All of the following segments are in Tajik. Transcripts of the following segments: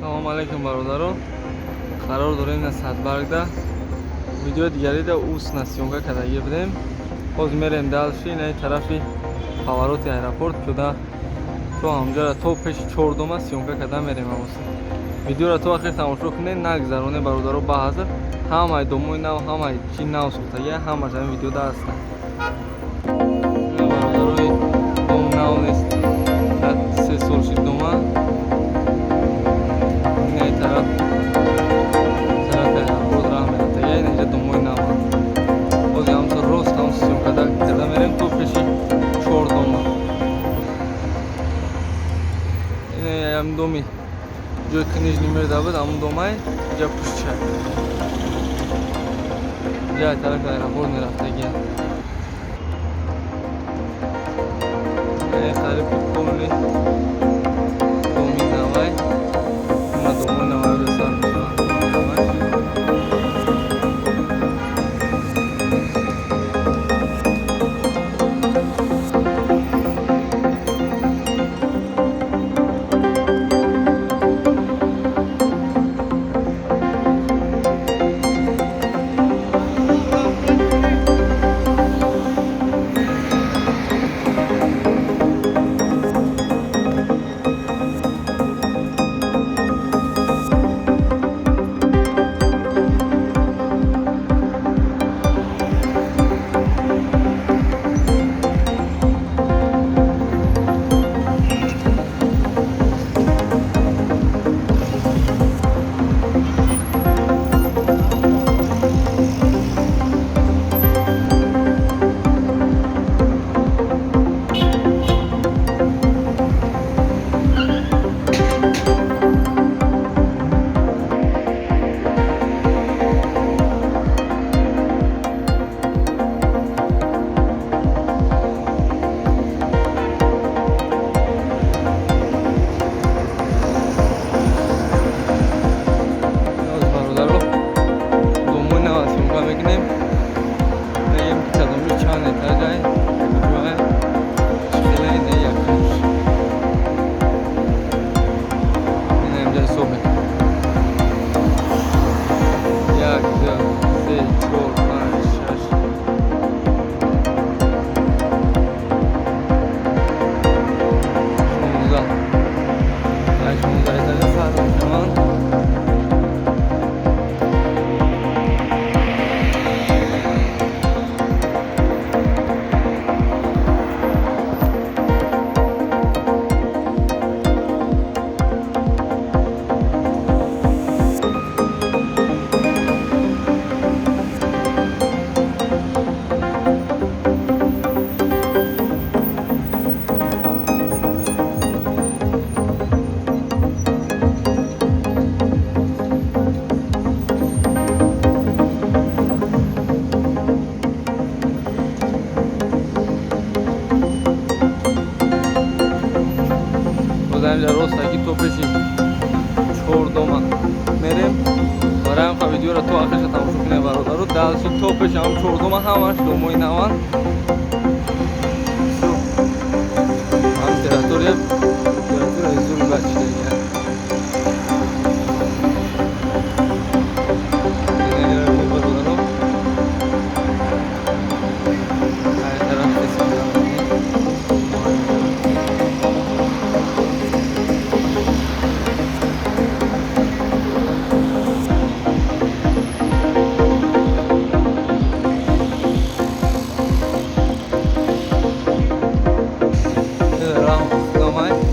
Салом алейкум, бародарон. Қарор дорем на Садбаргда. Видеои дигарида устно съёмка кардагӣ будем. Ҳозир мерем дальше, инаи тарафи повороти аэропорт шуда то ҳамҷара, то пеши чордома съёмка карда мерем. Авоса видеоро то ахир тамошо кунед, нагзароне, бародаро. Ба ҳазр ҳамаи домои нав, ҳамаи чи нав сохтагия, ҳамаш ҳамин видеода ҳастанд, бародарои. Дом нав нест, 3 сол шид дома. Инаи тараф, тарафи аэропорт раҳ мерафтагия, инҷа домои наванд. Ҳозир ҳамса рост ҳам съёмка карда мерем то пеши чордома. Ин доми ҷои книжный мир да буд, ҳамун домай инҷа пуштша, инҷа тарафи аэропорт мерафтагия. Қариб полный доми навай, ҳама домои навай ҷо сар мешаванд. Ҳамаш боз, бародаро, домои нава съёмка мекунем. Мегем, ки кадоми чанд этажай, куҷоай, чӣ хеле. Ина якумш, ина инҷа ҳисоб мекунем: як, ду, се, чор, панҷ, шаш, 16. Як 16 этажа сар мешаванд. Боз ҳаминҷа ростаки то пеши чордома мерем. Барои ҳам видеоро то ахирша тамошо кунем, бародаро. Дальше то пеши ҳам чордома ҳамаш домои наванд. Ҳам территория зури бачидагия. Бародаро, ай тараф бисмилла. Раҳм.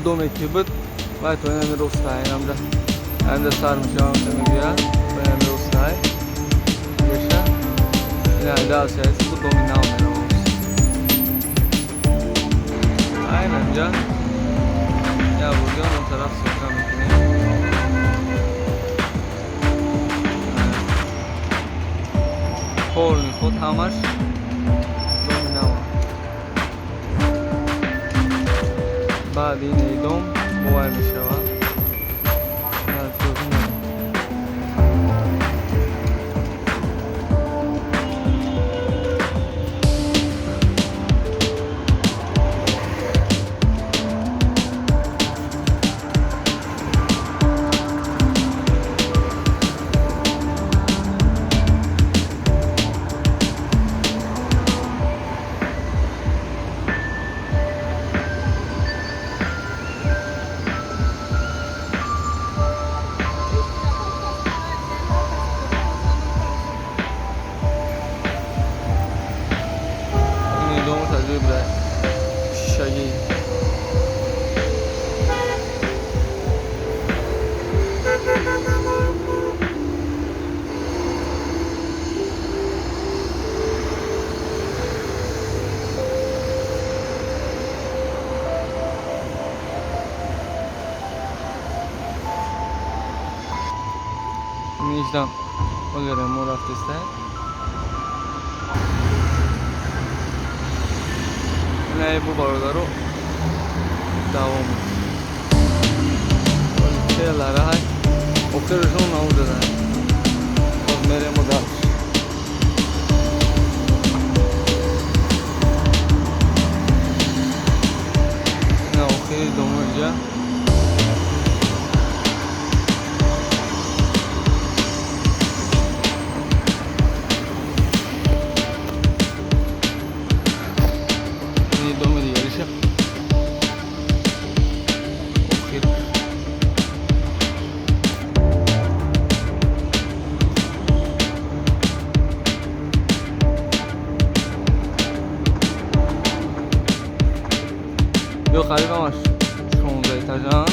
Доме ки буд, вай то инами ростай, инамда инамда сар мешавам, мегӯяд, то инами ростай беша. Ина дальше аст, доми нав меравам. Айнанҷа я бурган он тараф съёмка мекунем. Полный ход ҳамаш доми нав. Баъди ин дом бовар мешавад. Шишагӣ. Иниждам олера мо рафтеста. Инаи бу бародаро давом. Хелараҳай охирашон наудада. Боз меремо дальше. Ина охири дому иҷа. Доми дигариша охир. Ё қариб ҳамаш 16 этажан.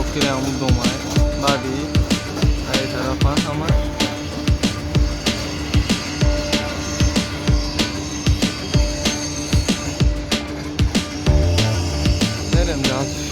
Охири ҳамун домай. Баъди ай тарафан ҳамаш. Мерем дальше.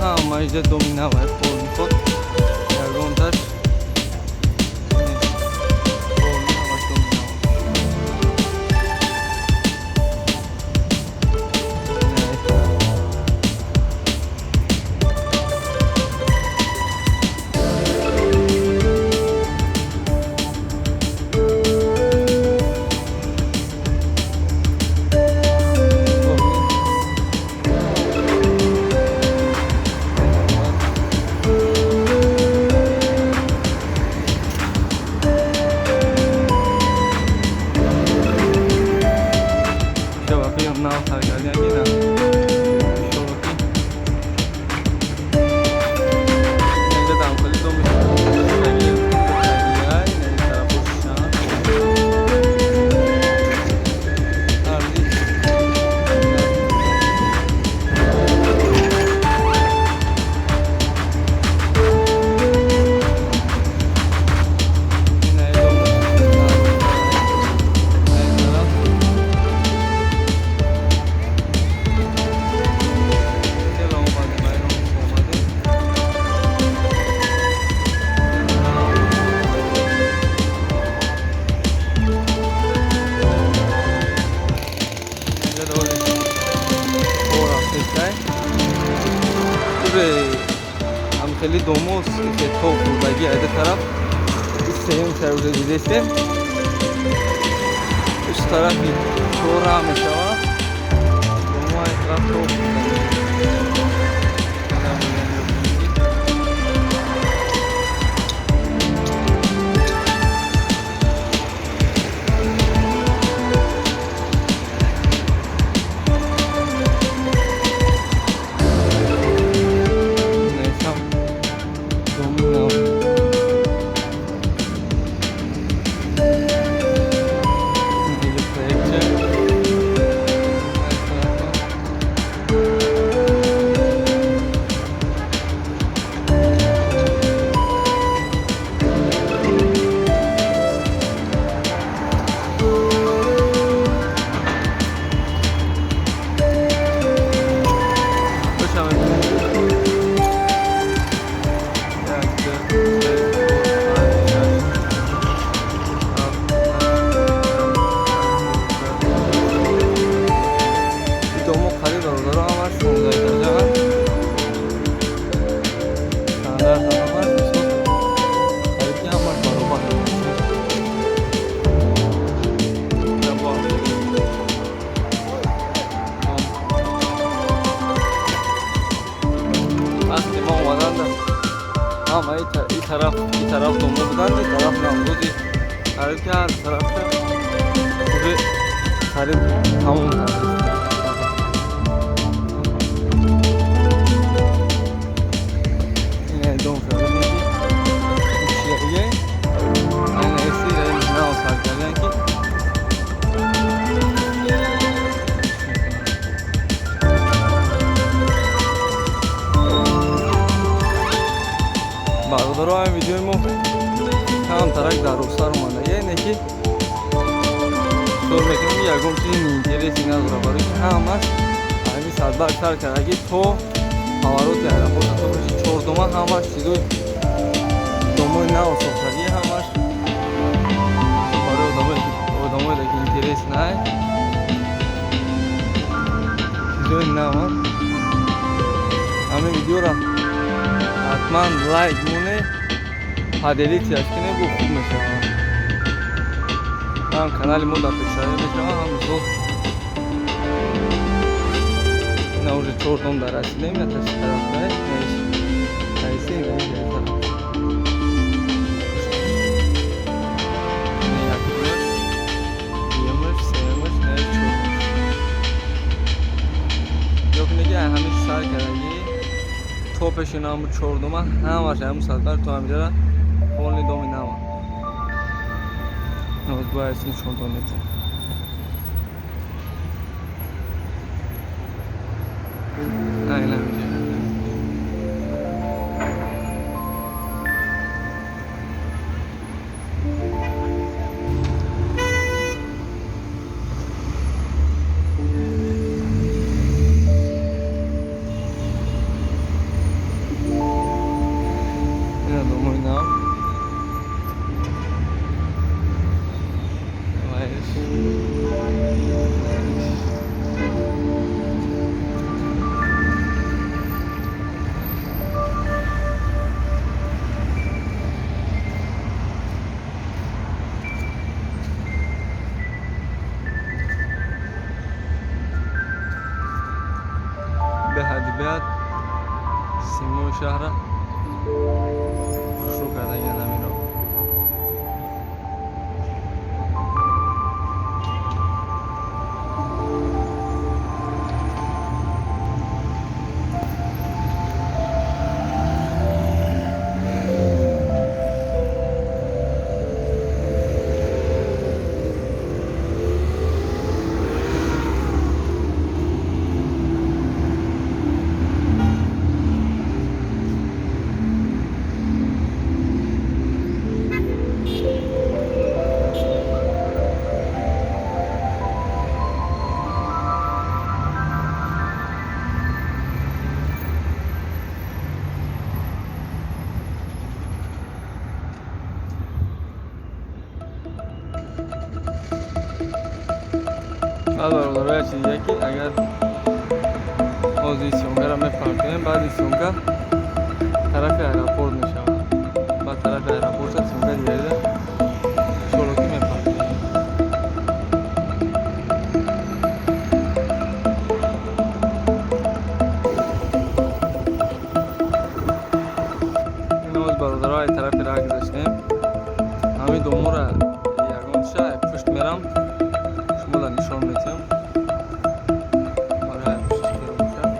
Ҳама иҷа доми навай, полный ход. Ягонташ нест. Полный ҳамаш доми нав. Хеле домо то хурдагӣ айда тараф сеюм сарӯза дидестем. Уш тарафи чора мешавад. Домо ай тараф то хурдагӣ. Тараф домо буданд, и тараф наврӯзи қариб ки ҳар тарафта уже қариб тамом кард. Дом шиаие айна эси нав сар кардан ки бародаро, ҳамин видеои мо камтарак дар рӯсар омада, яъне ки сур мекунем, ягон чизи неинтереси надора, барои ки ҳамаш ҳамин садбарг сар кардаги то повороти аэропорт то пеши чордома ҳамаш чизои домои нав сохтагӣ, ҳамаш барои одамое ки интерес най чизои наванд. Ҳамин видеоро ҳатман лайк монед, поделитсияш кунед, бо хуб мешавад. Ҳам канали мо дар пешравӣ мешавад, ҳам мисол ина уже чор дом дар расидем, ина таши тарафда раисем, ина тараф. Ина якумаш, дуюмаш, сеюмаш, ина чорумаш. Ё ки ҳамин сар кардагӣ то пеши наму чордума ҳамаш ҳамун садбар то ҳаминҷара полни доми нава. Ноз бояд нишонтон метем. Айна ҳаминҷа. Ина домои нав. Беҳади беҳад симои шаҳра хушрӯ кардагиан ҳаминро. Баъд бародаро, як чизи дига ки агар ҳозир съёмкаро мепартоем, баъди съёмка Тарафи аэропорт мешавад. Баъд тарафи аэропорт съёмка дигарида иншоалло, ки мепартоем. Иноз, бародаро, ай тарафи раҳ гузаштем. Ҳамин домора ягонча ай пушт мерам, шумода нишон метиҳам. Барои ай пушти хел бошад.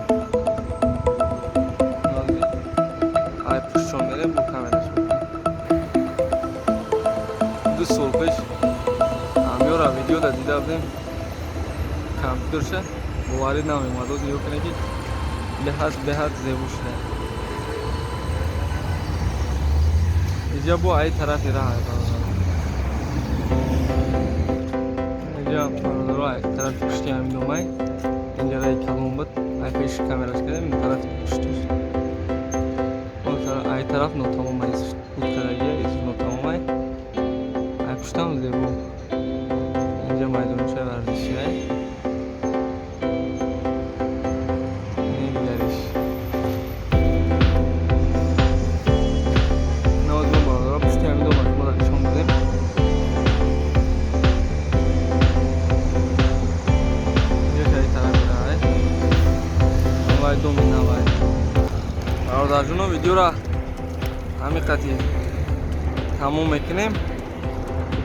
Ай пуштшон мерем, бо камераш мекунем. 2 сол пеш ҳамёра видеода дида будем, компютерша боварӣ намеомад. Оз нигоҳ кунед, ки беҳад, беҳад зебо шуда. Иҷа бо ай тарафи раҳ, бародаро. Иҷа, бародаро, ай тарафи пушти ҳамин домай. Инҷа раи калон буд, ай пеши камераш кардем, ин тарафи пуштиш. Ай тараф нотамомай буд кардагия, из нотамомай. Ай пуштам зебо. Инҷа майдончаи варзишиай. Ин дигариш. Навоз мо, бародаро, пушти ҳамин дома шуморо нишон додем. Инҷа ай тарафи раҳай. Вай доми навай. Бародарҷоно, видеора ҳамин қати тамом мекунем.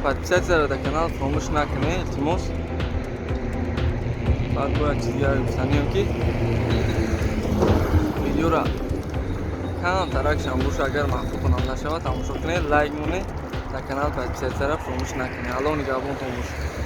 Подписаться ро дар канал фаромӯш накунед, илтимос. Баъд бояд чиз дигар гуфтанием, ки видеора камтаракшам боша, агар маъқултонам нашавад, тамошо кунед, лайк монед, дар канал подписаться ра фаромӯш накунед. Аллоҳ нигаҳбонтон бошад.